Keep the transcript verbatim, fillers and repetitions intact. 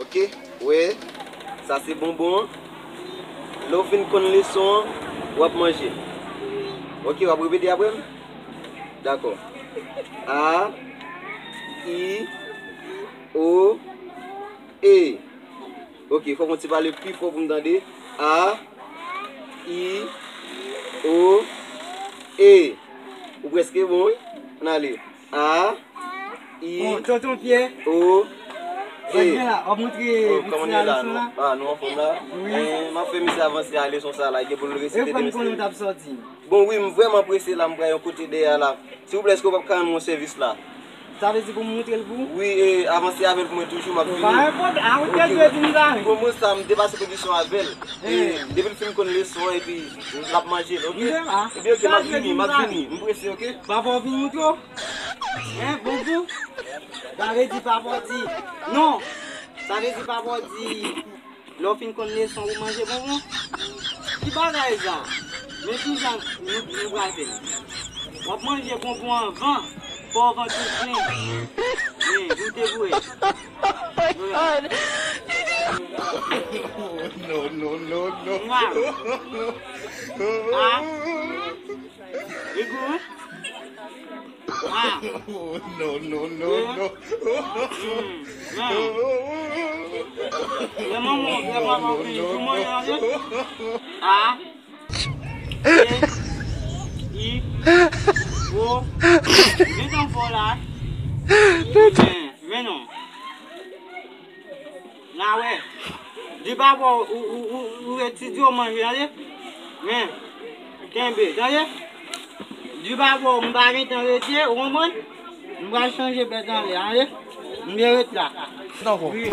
Ok, wè, sa se bonbon an. Lè w fin konn leson an, w ap manje. Ok, w ap repete apre m? Dakò. A, I, O, E. Ok, fòk mwen ti pale pi fò pou m tande. A, I, O, E. Ou prèske bon, wi. Ann ale. A, I, O, tonton Pyè. O, E. Sa k gen la? W ap montre pitit la leson la? Ah, nou anfòm la? Wi. Eh, m ap fè misye avanse a leson sa la, gen pou l resite demen. Bon, wi, m vrèman prese la, m pral yon kote dèyè la. Silvouplè, èske w p ap ka rann mwen sèvis la? Sa vle di pou m montre l pou ou? Wi, e, avanse avè l pou mwen toujou, m ap vini. Pa gen pwoblèm. A, ou te dwe di m sa, wi. Bon, mwen sa, m depase kondisyon avè l. E, depi l fin konn leson an, epi l ap manje l, ok? Epi, ok, m ap vini, m ap vini. M prese, ok? Papa w vin montre w? Hein, bonjou? Sa vle di papa w di. Non. Sa vle di papa w di. Lè w fin konn leson, ou manje bonbon? Ki bagay sa? Men kijan nou, nou pral fè? W ap manje bonbon anvan, fò w vant ou plen. Men, goute pou wè. No, no, no, no. Mwa. Ah. Li gou, wi. Ah. No, no, no, no. Hmm. Lè manman w, lè papa w vini, di mwen, an vle. A, E, I, O. Gentan fò la. Men, men non. N a wè. Di papa w, ou, ou, ou, ou etidye, w manje, tande? Men, kenbe, tande? Di papa w, m pa gen tan rete, ou konprann? M pral chanje bèt anlè, tande? M gen ret la. Tankou. Wi.